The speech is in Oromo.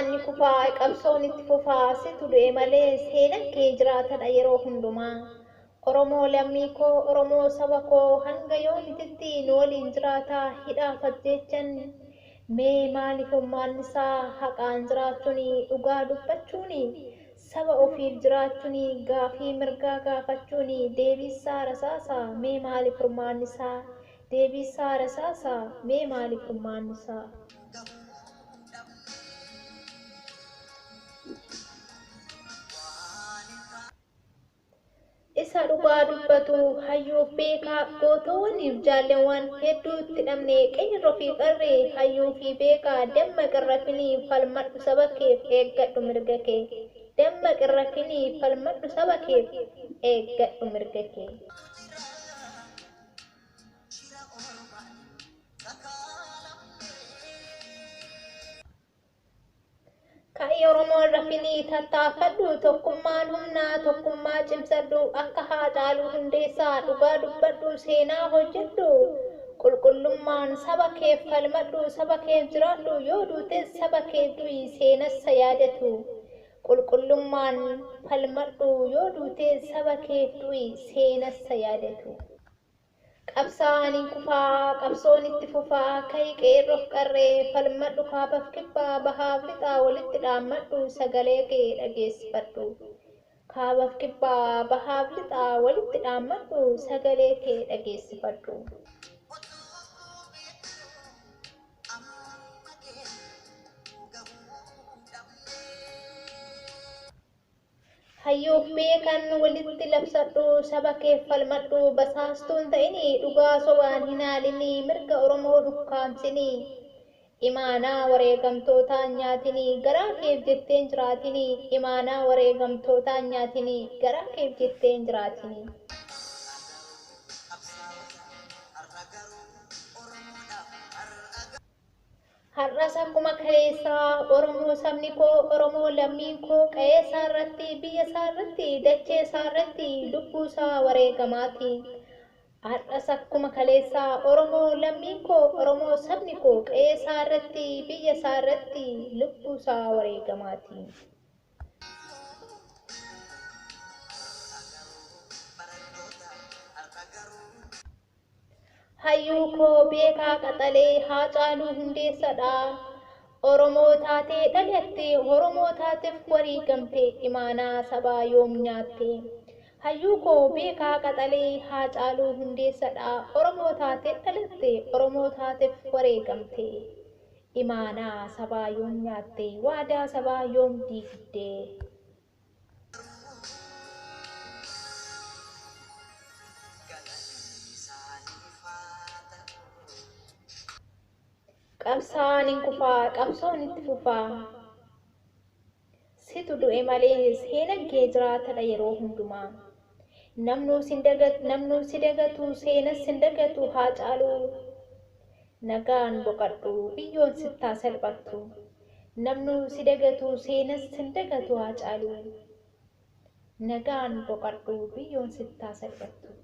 Qabsaa'aan ni kufaa, qabsoon itti fufaa, situ du'e malee seenaan kee jiraatadha yeroo hundumaa. Oromoo lammii koo, Oromoo saba koo, hanga yoomititti nu waliin jiraataa hidhaaf ajjeechan? Mee maaliif furmaanni isaa? Haqaan jiraachuun, dhugaa dubbachuun, saba ofiif jiraachuun, gaafii mirgaa gaafachuun deebiisaa rasaasa. Mee maaliif furmaanni isaa? Deebiisaa rasaasa. Mee maaliif furmaanni isaa? Isa dhugaa dubbatu, hayyuuf beekaa, gootowwaniif jaalleewwan hedduu itti dhabne. Qeerroo fi qarree, hayyuu fi beekaa, dammaqi rafinii falmadhu saba keef, eeggadhu mirga kee. Dammaqi rafinii falmadhu saba keef, eeggadhu mirga kee. Ka'ii Oromoo rafinii tattaafadhu, tokkummaan humnaa, tokkummaa cimsadhu, akka Haacaaluu Hundeessaa dhugaa dubbadhu, seenaa hojjedhu, qulqullummaan saba keef falmadhu, saba keef jiraadhu, yoo duutes saba keef du'i, seenassa yaadatu. Qulqullummaan falmadhu, yoo duutes saba keef du'i, seenassa yaadatu. Qabsaa'aan hin kufaa, qabsoon itti fufaa, ka'i qeerroof qarree, falmadhu kaabaaf kibbaa, bahaaf lixaa, walitti dhaammadhu, sagalee kee dhageessifadhu. Kaabaaf kibbaa, bahaaf lixaa, walitti dhaammadhu, sagalee kee dhageessifadhu. Hayyuuf beekan walitti labsadhu, saba keef falmadhu, basaastuun ta'inii, dhugaa sobaan hin haalinii, mirga Oromoo dhukkaamsinii, imaanaa wareegamtootaan nyaatinii, garaa keef jetteen jiraatinii, imaanaa wareegamtootaan nyaatinii, garaa keef jetteen jiraatinii. Har'as akkuma kaleessaa Oromoo sabni koo, Oromoo lammiin koo, qe'ee isaa irratti, biyya isaa irratti, dachee isaa irratti lubbuu isaa wareegamaati. Har'as akkuma kaleessaa Oromoo lammiin koo, Oromoo sabni koo, qe'ee isaa irratti, biyya isaa irratti lubbuu isaa wareegamaati. Hayyuu koo beekaa qaxalee, Haacaaluu Hundeessadha. Oromoo taatee dhalatte, Oromoo taateef wareegamte, imaanaa sabaa yoom nyaatte? Hayyuu koo beekaa qaxalee, Haacaaluu Hundeessadha. Oromoo taatee dhalatte, Oromoo taateef wareegamte, imaanaa sabaa yoom nyaatte? Waadaa sabaa yoom diigde? Qabsaa'aan hin kufaa, qabsoon itti fufaa. Situ du'e malee seenaan kee jiraatadha yeroo hundumaa. Namnuu si dagatu, seenas hin dagatu. Haacaaluu, nagaan boqadhu, biyyoon sittaa salphattu. Namnuu si dagatu, seenas hin dagatu. Haacaaluu, nagaan boqadhu, biyyoon sittaa salphattu.